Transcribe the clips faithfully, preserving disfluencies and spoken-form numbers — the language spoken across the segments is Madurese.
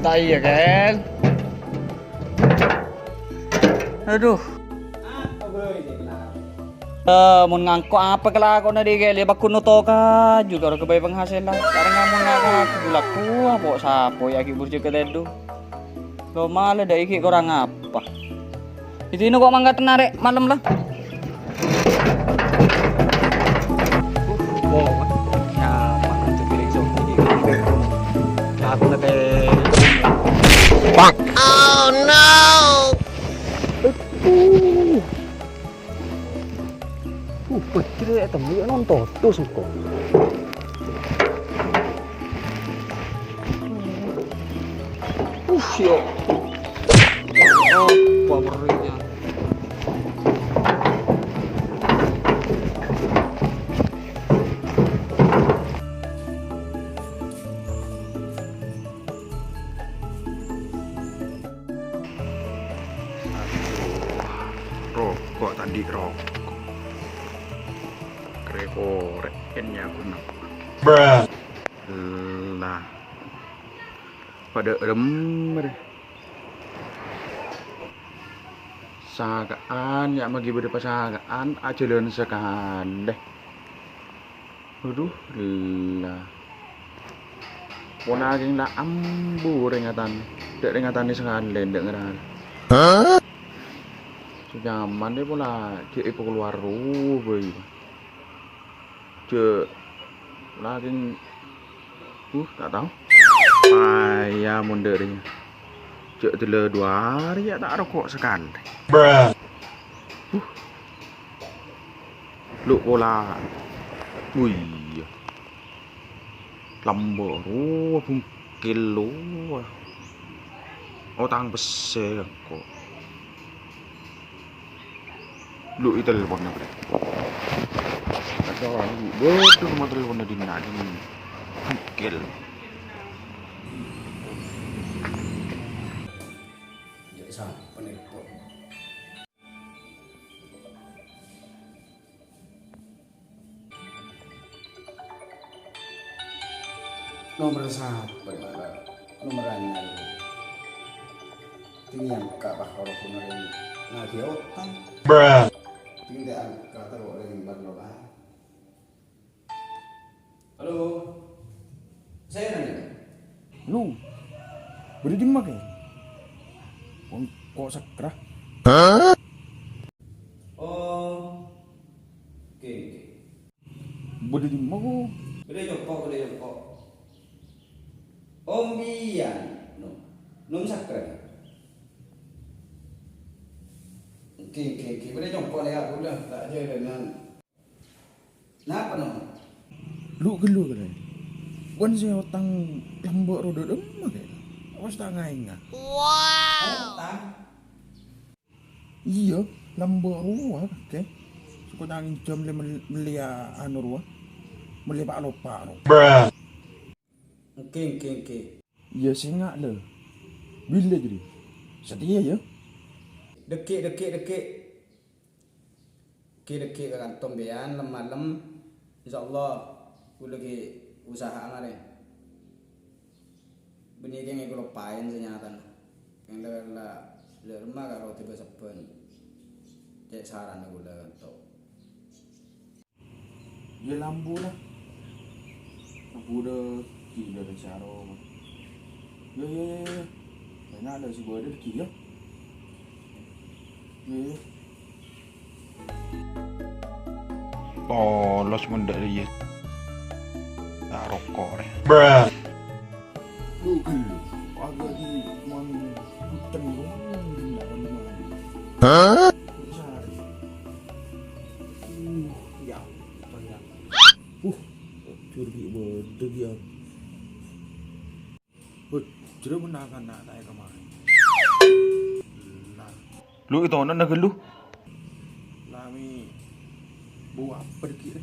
Ta' iyâ, Kel. Adhu. Eh, mon ngangko' apa kalakowanna dhi', Kel? Yâ, paggun noto kaju karo ghâbây panghasilan. Karena mon ngangko' laku-laku, apa sapo yâ ghi' burjâ ka tèdung. Lo male dâ' iki korang apa? Di sini kok mangkat narek malam lah. Oh, nyaman untuk pilih zombie di kampung. Aku ngeteh. Pak. Oh no. Uh, pecel ya, temu ya, nonton tuh, sengko. Uh, yo. Apa perutnya? Aduh, roko' tadi, roko'. Korè'-korè' èn nyaghuna. Lah. Padâ remmer. Saka'an, ya' maghi bâdâ pasaka'an, ajhâlân sakalè. Adhu, la. Pola kèng la ambu rèngatanè. Dâ' rèngatanè sakalè, dâ' ngarana. Hah? Sè nyaman dâ' pola jhâ' èpakalowar rowa bhâi. Jhâ' la kèng, uh, ta' tao. Paya mon dâ' rèya. Jhâ' dâlla duwâ arè ya' ta' roko' sakalè. Bruh. Uh. Lu' pola. Oh iyâ. Lambâ' rowa bungkil rowa. Otang pèssè engko'. Lu' ètelpon, Bre. Ada orang lu', waduh, nomor telepon Nadine, Nadine. Bungkil. Ya, sampai nelpon. Nomer sapa, Mak? Nomer anyar. Tinggal ka Pak Horo Kuno ini. Nagih otang. Bruh. Tinggal angkat terus oleh Mbak Lola. Halo. Saya nanya. Lu. Bâdâ dimma, Kè? Wong kok sekrah? Oh. Oke, oke. Bâdâ dimma, ko? Bâdâ nyongko', bâdâ nyongko'. Om biyan, no. Nom sakra. Oke, oke, oke. Bâdâ nyongko' lèya' bulâ, ta' jhâlânan. Napa, no? Lu' ghâllu, kèra. Bân sè otang lambâ' rowa dâ' remma, Kè? Awas ta' ngaènga. Wow. Otang? Iyâ, lambâ' rowa kakè. Soko nangèng jhâm lè mel-, mellèya anu rowa. Mellè pa'-lopa' rowa. Bruh. Èngghi, èngghi, èngghi. Iyâ, sènga', lè. Bilâ jârèya? Satèya, yâ. Dhâggi', dhâggi', dhâggi'. Dhâggi', dhâggi' ka kanto sampèyan, lem-malem. Insyaallah, kaulâ ghi' usaha marè. Bânnè kèng èkaloppaè sè nyatana. Kèng la, la, la remma karo tèbâ sabbhân. Cè' sarana kaulâ kanto. Iyâ, lambu la. Lambu dâ' ghi' dâ' saro. Iyâ, iyâ, iyâ, iyâ. Bânnya' la sè bâdâ ghi' iyâ. Iyâ, iyâ. Polos mon dâ' rèya. Ta' roko' rè. Bruh. Lu ghâllu, aga di mon hutan lu, ndak ada mana. Hah? Sari. Uh, ya, banyak. Uh, cur ghi' bâdâ ghi' ya. Wah, jero menangan nak tae kemarin. Nah. Lu itu nana ghâllu. Lami, Bâbâ apa dhâggi' rè?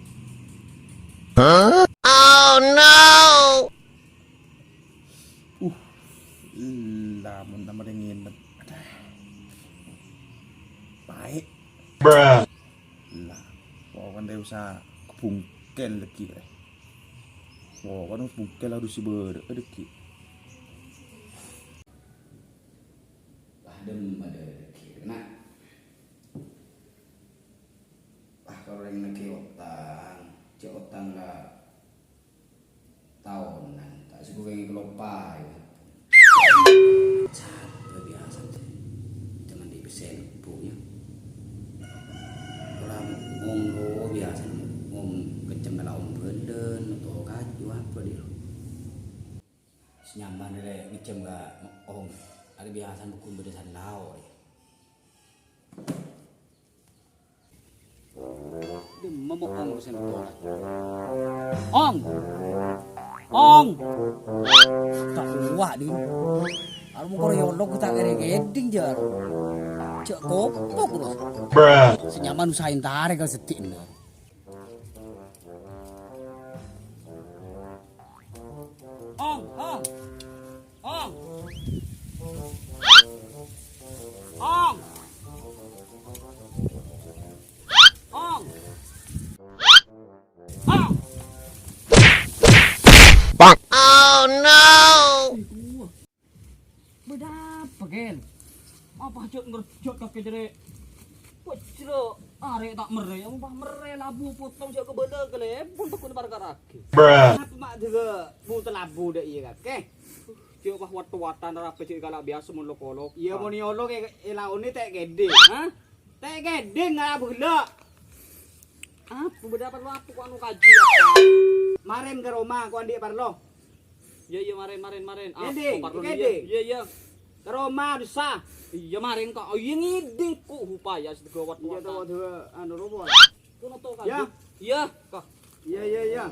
Huh? Oh no! Uh, lamon nama rè ngenep. Adah. Paè'. Bruh. Lah, pokokna rè usa kabungkel dhâggi' rè. Pokokna kabungkel harus bârâ' dhâggi'. Wah, dem ada dhâggi' rè, na'. Ah, karo orèng naghi otang, jhâ' otang la taonan, ta' sè ghun kaloppaè. Sabâ biyasa, jhâ' andi' pèssè lebbu, yâ. Ora ngong ro biyasa, ngong kenceng la ong bâlân, to kaju apa, dhi' ro. Sè nyaman rè ngejjhâm ka ong, arè biyasa bhâghus bâdâ san lao, rè. Dimma mo' ong sèn. Ong! Ong! Ta' owah, Din. Aro mokor yolok ta' kèrè ngèdhing, jar. Jhâ' kopok terros. Sè nyaman usahaè entarè ka sedhi', endâ'. Ong, ong. Ong. Ong. Ong. Ong. Pak. Oh no. Bâdâ apa, Ken? Apa jhâ' ngerjhâ' kakè jârèya? Wajra arè ta' merrè, apa merrè labu potong jhâ' kabâlâ kalèbun tekun parkara kakè. Bruh. Apa ma' dhâgâ muta labu dâ' iyâ kakè? Jhâ' wah wat-watan rape jhâ' kala biyasa mon lok-olok. Iyâ, mon èolok è, èlaonè tè' kèdhing, ha? Tè' kèdhing ngala' bhâlâ. Apa bâdâ parlo apa ko' anu kaji apa? Marèn ka roma ko' andi' parlo. Iyâ, iyâ, marèn, marèn, marèn. Ah, Kèdhing, ko' parlo kèdhing. Iyâ, iyâ. Ka roma bisa. Iyâ, marèn, Kak. Oh, iyâ, ngèdhing, Kak. Upaya sè gawat. Iyâ, tawa dua, anu, robo. Kono to, Kak. Iyâ. Iyâ, Kak. Iyâ, iyâ, iyâ.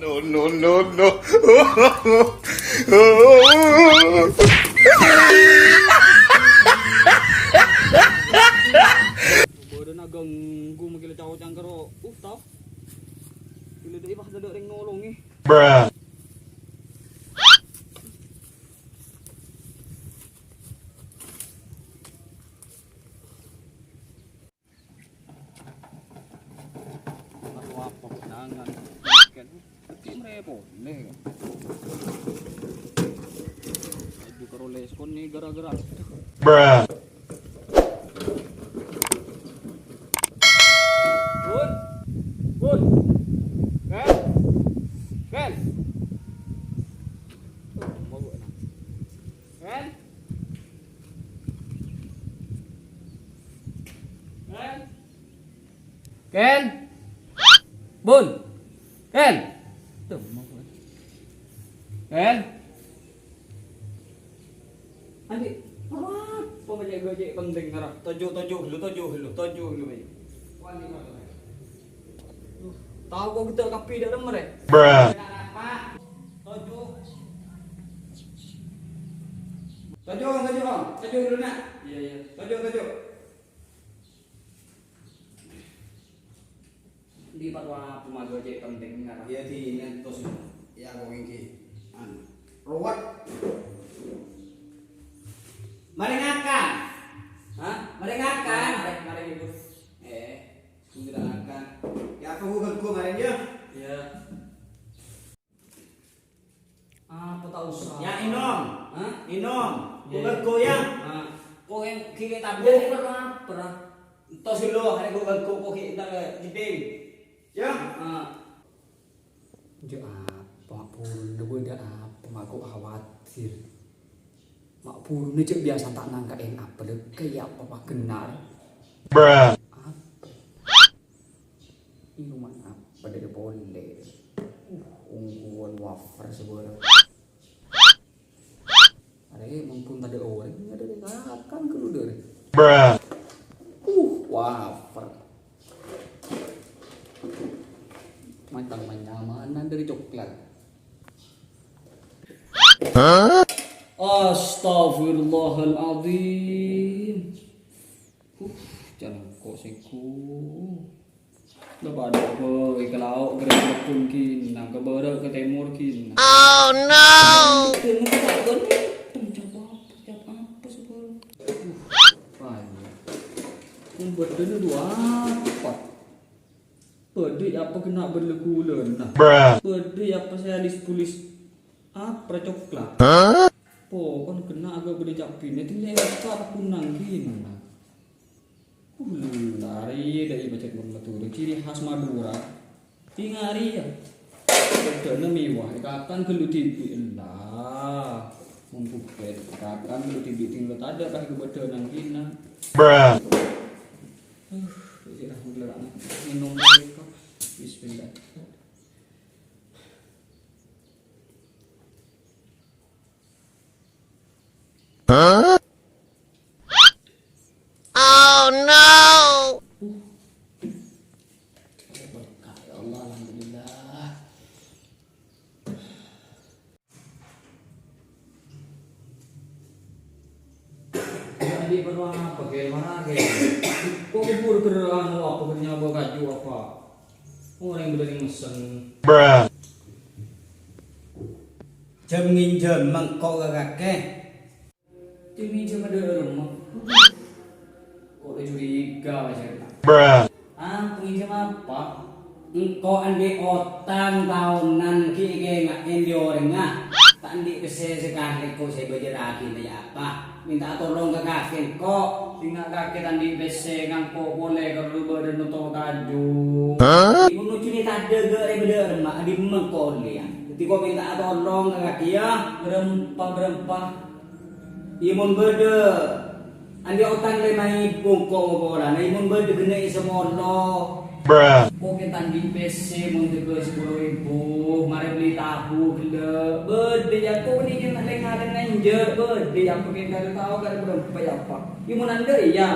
No, no, no, no. Bâdâna ganggu magila cao cangkero. Uh, tao. Gila dâ' ipah dâ' rèng nolongè. Bruh. Aduh, apa kok nangan? Kan, tapi merepot, nih. Aduh, karo leskon nih gara-gara. Bruh. Bun. Bun. Ken. Ken. Tuh, mau gua, nah. Ken. Ken. Ken. Bun. Ken. Tuh, mau gua. Ken. Andi', apa? Apa ngajak gua cek penting, ngarah. Toju', toju' dulu, toju' dulu, toju' dulu, Bay. Wah, ini apa? Duh, tao ko' ghedda' kabbhi dâ' remma, rè. Bruh. Toju'. Toju', toju', toju' dulu, nak. Iyâ, iyâ. Toju', toju'. Di' pat wa pemago cek penting, ngarah. Iyâ, di' nentos. Iyâ, kok iki. Anu. Ruwet. Mari ngakan. Hah? Mari ngakan. Mari, mari, Ibu. Eh. Sungguh tak akan. Ya, aku bukan gua kemarin, ya. Ya. Apa tak usah? Ya, inom. Hah? Inom. Ya. Bukan goyang. Ah. Kok yang kiri tabung? Ya, ini perlu apa, Ra? Entos dulu, hari gua bengkok, kok kita ke jeding. Ya. Ah. Jhâ' apa, ma' buruna bâdâ apa, ma' kok khawatir. Ma' buruna jhâ' biyasa ta' nangka'è apa, lè, kaya apa, ma' ghennar. Bruh. Apa? Minuman apa dâri polè? Uh, ongguwân wafer sabârâng. Arè, mon pon tadâ' orèng, adâ' rè ngakan ghâllu dâri. Bruh. Uh, wafer. Astagfirullahaladzim. Uh, jangan kok sengko. Lah padâ bhâi ka lao' ghârâ' ka bârâ' ka tèmor kènè. Oh no! Dâ' nèka ta' ghântèng, cap apa, cap apa sè bârâ'. Aduh, ayo. Mon bâdâna dhu apa? Bâdâ apa kènè' bârâ' ghulâna? Bâdâ apa sè alis-pulis apa coklat? Pokon kènè' aghâ bâdâ cap binè, tènggâl èkar kunang kènè. Ulla, rèya dâ' iyâ pajhât mon Madhurâ, ciri khas Madhurâ. Ènga' rèya. Bâdâna mèwah, èkakan ghâllu dhibi'. Ella, mon kuppet, èkakan ghâllu dhibi', tinggal tadâ' pas kabâdânan kènè. Bruh. Uh, ciri khas Madhurâ. Minum dulu, Pak. Bismillah. Oh no! Berkah, ya Allah, alhamdulillah. Jadi perlu apa, Kel? Mana, Kel? Kok kubur ke anu apa, ke nyaba kaju apa? Orèng bâdâ sè mesen. Jhâm-ngènjhâm mèngko' ka kakè. Jhâm-ngènjhâm dâ' remma. Kok la curiga, Mas, ya? Ah, ngènjhâm apa? Engko' andi' otang taonan ghi' èkènga'è andi' orèngnga. Ta' andi' pèssè sakalè ko' sè èbâjârraghi, ya apa? Mènta tolong ka kakè engko'. Sènga' kakè ta' andi' pèssè ngangko' polè ka rubâ' dâ' noto kaju. Hah? Ibu nuju ni tadâ' gâ' rè bâdâ remma, andi' mèngko' lèya. Dhâddhi ko' mènta tolong ka kakè, ya. Bârâmpa, bârâmpa. Iyâ, mon bâdâ. Andi' otang lèma èbu ko' polana, iyâ, mon bâdâ ghenna' sapolo. Ko' kè ta' andi' pèssè mon jâgâ sapolo èbu, marè bellè tahu ghellâ'. Bâdâ, yâ, ko' nèka ngalèng-ngalèng enjâ', bâdâ, yâ, apa kè kadâ' tao kadâ' bârâmpa, yâ, apa. Iyâ, mon andi', yâ.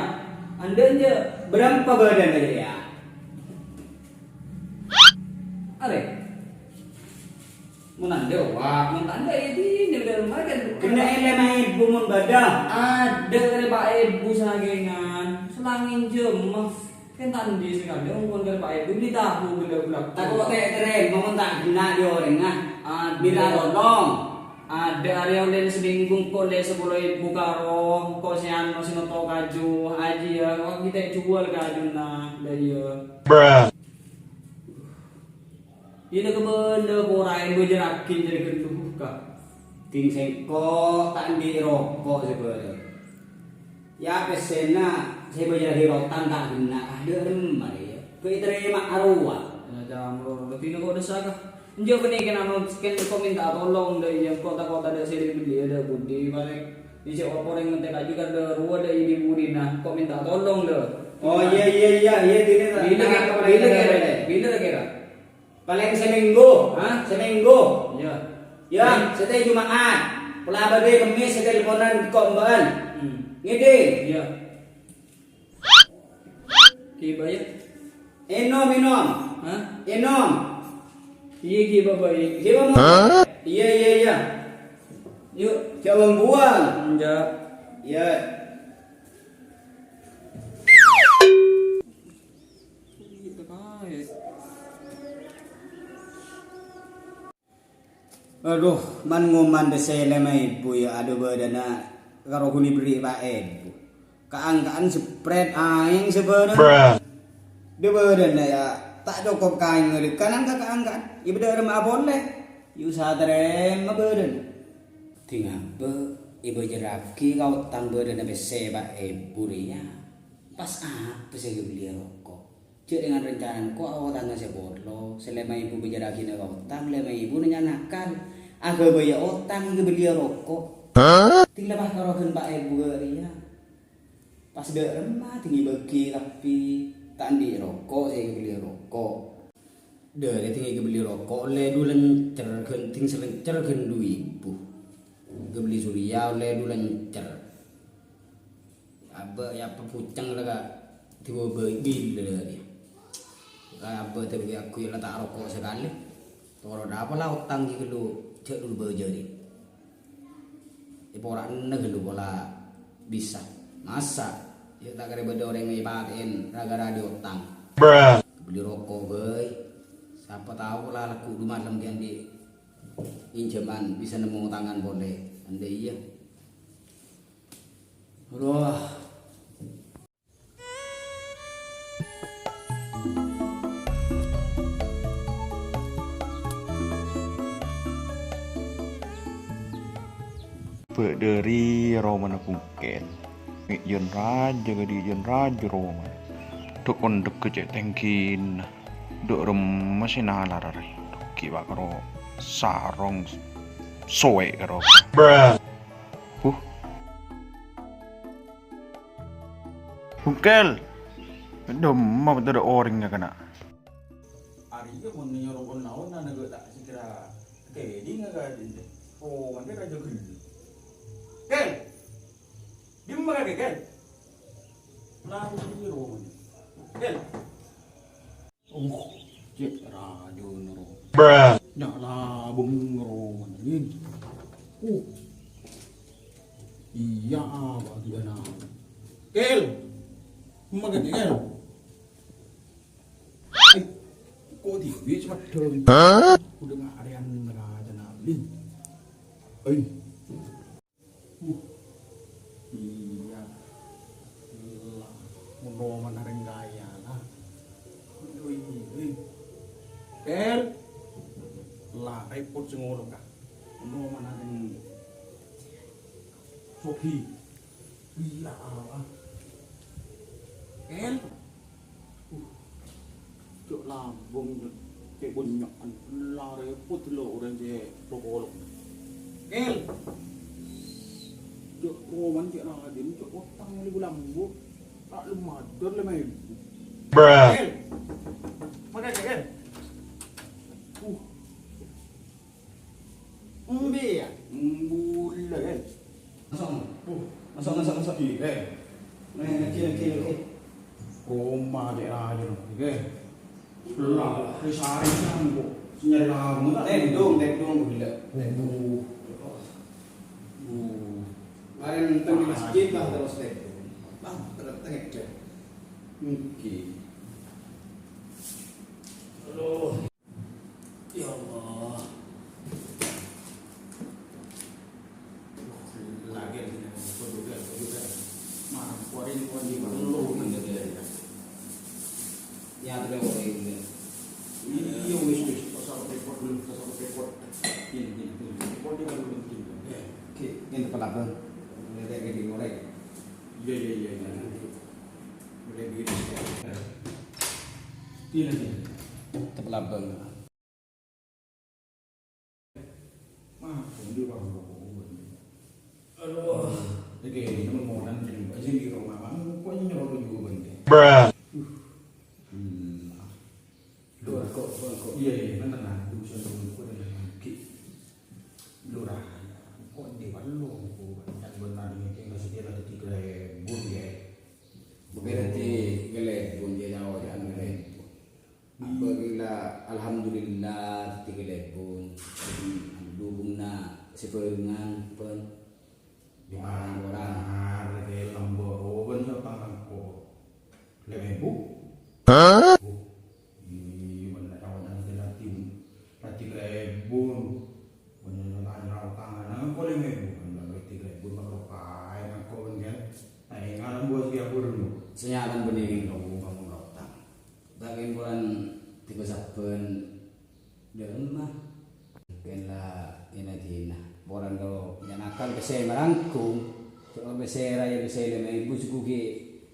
Andi' enjâ'. Bârâmpa bâdâna, yâ? Arè. Mon andi', wa, mon ta' andi', yâ, dinna bâdâ marè. Ghenna' lèma èbu mon bâdâ. Adâ' karè pa' èbu sakèngan. Sè la ngènjhâmma. Kè ta' andi' sakalè, ongkon karè pa' èbu, bellè tahu ghellâ' bulâ. Tako' ta' tarèma mon ta' ghenna' dâ' orèngnga. Adâ'. Mènta tolong. Adâ' arè ollè samènggu engko' ollè sapolo èbu karo, engko' sè ano sè noto kaju, ajiyâ, wa, kita jual kajuna, dâ' iyâ. Iyâ, la kabâlâ poraèn bâjârraghi jârèya ghâllu, Ka'. Ding sèngko' ta' andi' roko' sè bârâ. Yâ, pèssèna sè bâjârraghi rotang ta' ghenna', adâ' remma rè, yâ. Ghi' tarèma arowa. Yâ, jam loro. Dina kok dessa, Ka'. Enjâ' panèka, anu, kèng kok mènta tolong, dâ' iyâ, kok ta', kok tadâ' sè èbelliyâ, dâ' budi, parèng. Dicè' oporèng ngantek kaju kan dâ' rowa dâ' ini budina, kok mènta tolong, dâ'. Oh, iyâ, iyâ, iyâ, iyâ, dina, Ka'. Bilâ kèra, bilâ kèra, bilâ kèra? Palèng samènggu. Hah? Samènggu. Iyâ. Yâ, sètè Juma'at. Pola bâdâ Kemmès sè telponan kok mbâ'ân. Hmm. Ngèdhing. Iyâ. Kèbâ, yâ? Ènom, ènom. Hah? Ènom. Iyâ, kèbâ, Bâi. Kèbâ, Mo? Hah? Iyâ, iyâ, iyâ. Yu'. Jhâ' buwâng-buwâng. Enjâ'. Iyâ. Adu, man-ngoman pèssè lèma èbu, yâ, adu, bâdâna karo ghun èberri' pa' èbu. Ka'-angka'an sè prèt aèng sè bârâ. Dâ' bâdâna, yâ, ta' cokop kaèng ngarèkanan ka' ka'-angka'an. Yâ, bâdâ remma'a polè. Yâ, usaha tarèma bâdâna. Ding abâ' èbâjârraghi ka otang bâdâna pèssè pa' èbu rèya. Pas apa sè èkabelliyâ roko'? Jhâ' dengan rencana engko' aotangnga sè polo, sè lèma èbu bâjârraghina ka otang, lèma èbu nènyana akal. Aghâbâyâ otang èkabelliyâ roko'. Hah? Ding la pas karo ghân pa' èbu ghâ' rèya. Pas dâ' remma ding èbâgi kabbhi, ta' andi' roko' sè èkabelliyâ roko'. Dâri ding èkabelli roko' ollè du lèncèr, ghân-, ding sè lèncèr ghân du èbu. Èkabelli Surya ollè du lèncèr. Abâ' yâ apa buceng la ka' diwâ bâi bilâ dâri. Ka' abâ' dâri aku la ta' roko' sakalè. Toro' dhâpa la otang ghi' ghâllu jhâ' du bâjâri. Èpora'na ghâllu pola Bisa. Masa' ya ta' kèra bâdâ orèng èpatè'è ra-ghârâ dâri otang. Beli roko' bhâi. Sapa tao la lagghu' du malem ghi' andi' injhâman bisa nemmo otangan polè. Andai iyâ. Aduh. Bâ' dâri romana bungkèl. Mè' jân rajâ kadhi jân rajâ romana. Dhu' kondhegghâ cè' tèngghina. Dhu' remma sè nalarè. Dhu' ghi' wa' karo sarong sowè' karo. Huh. Bungkèl. Dâ' emma bâdâ orèng nyakana. Arèya mon nyoro pon laonan ghâ' ta' sèkèra kèdingnga ka dinto. Romana rajâ ghellâ'. Kèl! Dimma kakè, Kèl? Lari romana. Kèl! Uh, cè' rajâna ro. Nya' labâng romana, Lin. Uh. Iyâ, apa dia na? Kèl! Dimma kakè, Kèl? Ai, ko' dhibi' sè maddhâng. Hah? Kodhu ngarèyan rajâna, Lin. Ai. Uh. Iyâ. La, mon romana rèng kaya, la. Oi, oi. Kèl. La, rèpot sè ngolok, Ka'. Mon romana rèng soghi. Iyâ, Allah. Kèl. Uh. Cè' labâng, cè' bânnya'an. La rèpot lo' orèng cè' lo-kolo. Kèl! Cè' romana cè' rajâna, cè' otang lèbu lambâ'. Ta' lem maddhâr lèma èbu. Kèl! Mangkèn, Kèl! Uh. Embi ya? Embula, kan? Masuk, masuk, masuk, masuk. Iya, kan? Nih, lagi, lagi, lagi. Roma, cek aja, oke. Lah, di sari kan, kok. Nyari lagu, tak? Tendung, tendung, gila. Tendung. Uh. Kemarin nonton di masjid lah, terus tendung. Bang, terus tengok, cek. Oke. Aduh. Ya Allah. Lagi, lagi, lagi. Marah, kuarin, kuarin, kuarin. Lu, lu, lu, lu. Ya, ada orang ini. Iya, wis, wis. Tak usah repot dulu, tak usah repot. Ini, ini, ini. Repot dia kalau penting. Oke, ini kepala abang. Ini kayak gini, mulai. Iya, iya, iya, iya. Mulai begini. Ini, ini. Kepala abang. Aduh. Iki, ini monan jadi aja di rumah, Bang. Kok ini nyolot juga, Bang? Bruh. Hmm. Lurah, kok, kok, kok. Iya, iya, kan tenang. Itu bisa nunggu, kok tenang. Ki. Lurah. Kok di Palu, kok. Kan benar ini, tinggal sekitar tiga ribu, ya. Berarti gelebun, ya, nyawa, ya, gelebun. Apabila, alhamdulillah, dhâddhi kalèbun. Dhâddhi, anu, dhubungnga sè bhârengan, bân. Di marang orèng. Marang, lambâ' rowan, ya, tangkang ko. Lèma èbu. Hah? Oh, iyâ, bân, kawan, dhâddhi, dhâddhi kalèbun. Bân, tanya rawa tangan, apa lèma èbu? Bân, dhâddhi kalèbun, apa kaè, ngako, bân, kan? Nah, ngaran buah sè aburung, Bu. Sè nyarana bânnè, Bu, kamu rotang. Ghâbây polana tèmbhâ sabbhân dâ' emma. Kèng la èna-dina. Polana lo' nyanakan pèssè marangkung. Coma pèssè rajâ pèssè lèma èbu sè ghu ghi'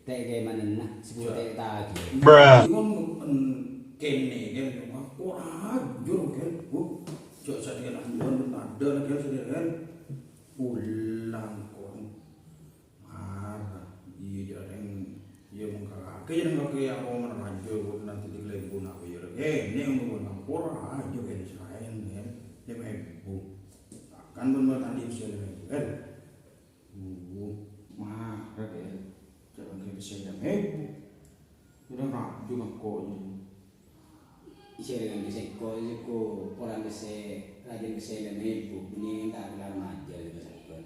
ta' èkèmanana, sè ghu ta' ètagi. Bruh. Bingung, en-, kènè, kèng, ora ajur, kèng. Bu, jhâ' sadhâjâna bulan, adâ, kèng, sadhâjâna, kèng. Pulang, kèng. Marah. Iyâ, jhâ' rèng, iyâ, mengkakè, jhâ' rèng kakè, apa, mana rajâ, pon nanti di kalèbun apa, iyâ, rèng. Eh, ini yang mau nang pora, aja, kan, serayan, kan. Lèma èbu. Takkan pon mau tanding sih, lèma èbu, kan. Uh, marah, kan. Jhâ' rèng kakè sè lèma èbu. Iyâ, rajâ, mangko, iyâ. Isèrèngan ka sèngko', sèngko' polana pèssè, rajâna pèssè lèma èbu, bânnè ta' kelar majâr, iyâ, sabbhân.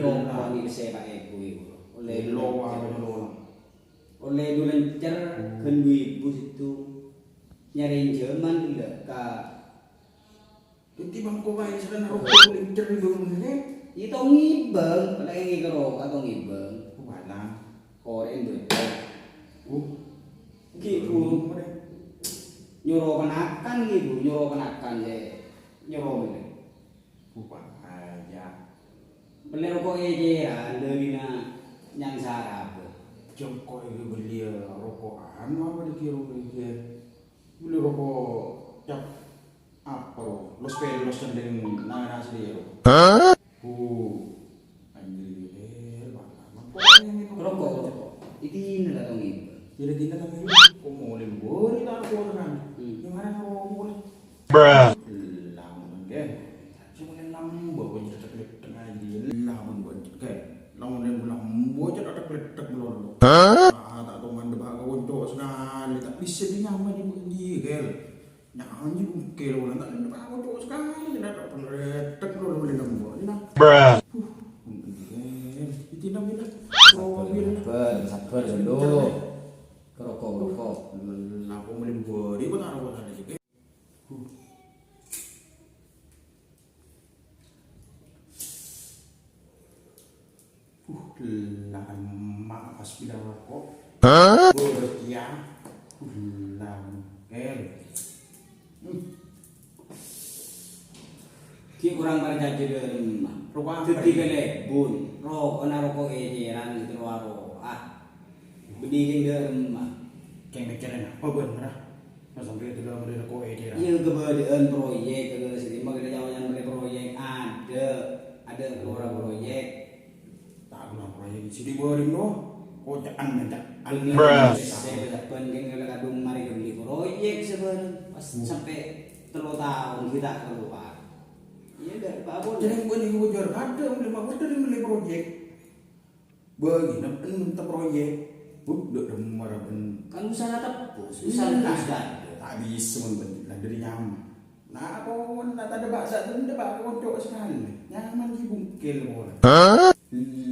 roko' nèka sè pa' èbu iku. Ollè Lo, apa nyolong? Ollè du lèncèr ghân du èbu sèttong. Nyarè jhâman ghellâ' ka. Dhâddhi bângko wae sèra roko' lèncèr du ngene. Iyâ tong ngibâng, padâ èngè karo atong ngibâng. Walang. Korèn du. Uh. Ghi' Bu. Nyoro ponakan ghi' Bu, nyoro ponakan sè nyoro mèlè. Bukan aja. Pèlè roko' ècèran, dâlina nyangsara, Bu. Jâ' engko' èbelli roko'an apa dikira roko' iki? Beli roko' cap apa, ro? Los pelos cendeng nang asli, ro. Hah? Bu. Anjir, eh, Pak. Roko', roko'. Iti ini lah tong ibu. Jadi kita tong ibu. Kok mau lembur, kita aku tenan. Hmm. Yang mana mau mulai? Bruh. Lamun, gè. Cuma kan lambâ' bân cèthak-cèthak ngajhi. Lamun bân cèthak, gè. Lamun lambâ' cèthak-cèthak malolo. Hah? Ah, ta' toman dâpa' ka konco sakalè. Ta' bisa dinyaman ibu ngajhi, gè. Nyaman ibu ngajhi lho, ta' dâpa' ka konco sakalè. Ta' cèthak malolo lambâ'. Bruh. Huh, gè. Iti namanya. Sabbhâr, sabbhâr, sabbhâr, dulu. Roko', roko'. Lah, kok mau lembur, ibu tak roko' sana sih, gè. Uh, lah, mak pas bilang roko'. Hah? Boros dia. Uh, lah, kel. Hmm. Ki kurang parcajâ dâ' remma. Roko' apa? Dhâddhi kalèbun. Roko'na roko' ècèran gitu, rowa-rowa. Ah. Bânnè kèng dâ' remma. Kèng mèkkèrè apa bân, ra? Nah, sampè' itu lah, bânnè roko' ècèran. Iyâ, kabâdâ'ân proyek, kagâ' sè dimma kita jauh yang bânnè proyek. Ada, ada keluar proyek. Ta' keluar proyek, sè dibâreng, no. Koca'an, mènta. Bruh. Sè bân kèng kala kadhung marè ghâbây proyek, sè bân. Pas sampè' tello taon, kita keluar. Iyâ, dâ' apa-apa. Jadi, bân iku bocor, kadhung lima bocor, lima proyek. Bâgina bân menta proyek. Buk, dâ' remma bân. Kan usaha tepus, usaha tepus kan. Ta' bisa mon bân, lah dâri nyaman. Nah, pon, nah, tadâ' bâsa, tadâ' bâ' konco sakalè. Nyaman ghi' bungkel pon. Hah?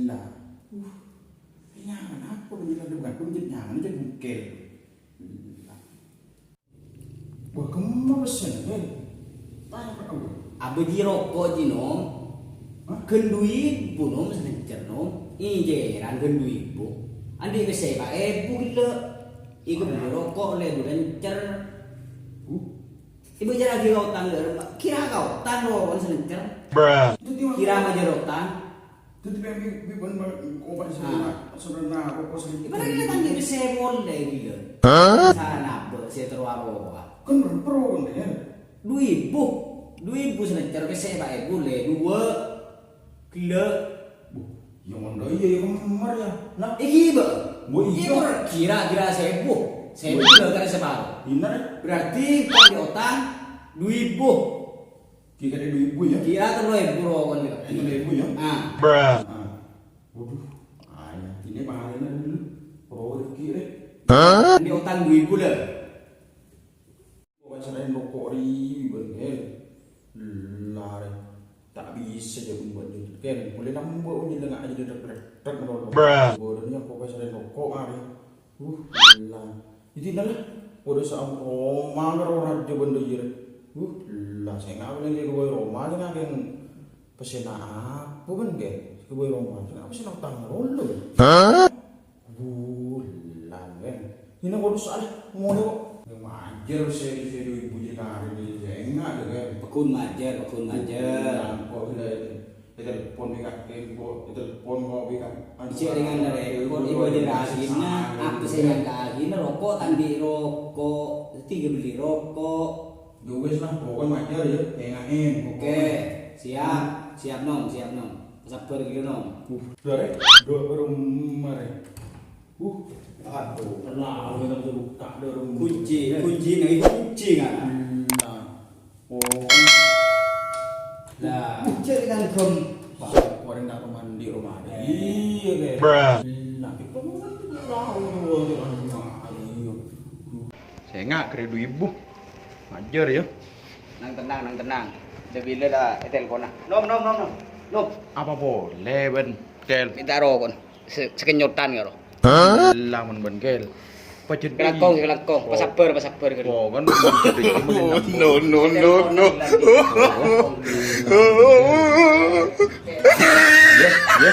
Lah. Uh. Nyaman apa bân tadâ' bâ' konco nyaman jâ' bungkel. Lah. Wah, kemma pèssèna, Kel? Tanya ka aku. Abâ' jhi roko' jhi, Nom. Hah? Ghân du èbu, Nom, salèncèr, Nom. Ècèran ghân du èbu. Andi' pèssè pa' èbu ghellâ'. Èkabelli roko' ollè du lèncèr. Huh? Èbâjârraghi ka otang, ghâr. Kèra ka otang, roko' salèncèr. Bruh. Kèra majâr otang. Dhâddhi, bi-, bi-, bân, bân, obat sederhana, sederhana, roko' sederhana. Ibarat kita tanya ke saya boleh gitu. Hah? Sarana apa, saya terus apa? Kan berpro, kan, ya? Du èbu. Du èbu salèncèr ke saya, Pak, èbu, lè, dua. Gila. Bu, ya, ngono, iya, ya, kemar, ya. Nah. Iki, Pak. Bu, iya. Iya, kira-kira seribu. Seribu, Bu, iya. Kira separuh. Bener, ya? Berarti, kalau di otang, du èbu. Kira-kira du èbu, ya? Kira tello èbu roko' nèka. Eh, tello èbu, ya? Ah. Bruh. Ah. Waduh. Ah, ya. Ini pahalanya dulu. Roko' rezeki, rè. Hah? Ini otang du èbu, lah. Pokoknya selain roko' ri, bengkel. Lari. Tak bisa jâ' buat jâ'. Kel, boleh nambah, oh, jadi nggak aja dek-dek, dek, dek, dek. Bruh. Bodohnya pokoknya selain roko', ari. Uh, lah. Iyâ, dinah, lah. Padâ saomor roma karo rajâ bân dhâjâr. Uh, lah, sènga' palèng ghâbây roma, sènga' kèng pèssèna apa bân, kè? Ghâbây roma, sènga' pèssèna otang lolo. Hah? Bulan, kè. Dinah kodhu salah, ngono kok. Yang majâr, sè, sè, du èbu jâ' karè, sènga', kè. Pèghun majâr, pèghun majâr. Bulan, kok, gila. Ètelepon bi' kakè, kok, ètelepon kok bi' kakè. Cè' dengan dari ètelepon, ibu aja lagi, nah, apa saya nyangka lagi, nah, roko' tadi roko', tiga beli roko'. Ya wis lah, pokoknya majâr ya, engakin, pokoknya. Oke, siap, siap, Nom, siap, Nom. Sabbhâr ghâllu, Nom. Uh, dâ' rè, dâ' roma rè. Uh, aduh. Terlalu kita buka dâ' roma. Kunci, kunci, nah, itu kunci, kan? Hmm, nah. Oh, kan. Lah, kunci kan, Bang. Pak, orang nak mandi rumah ada. Iya, kan? Bruh. Nah, kita kan tahu, kan, rumah. Ayo. Sènga' kere du ibu. Ajhâr, yâ. Nang tenang, nang tenang. Dâ' bilâ la ètelponna. Nom, nom, nom, nom. Nom. Apa polè, bân? Kel. Minta roko'. Se-, sakenyotan karo. Lah, mon bân, Kel. Pajhât Kalangkong, kalangkong. Pasabbhâr, pasabbhâr, Kel. Oh, kan. No, no, no, no. Yâ, yâ.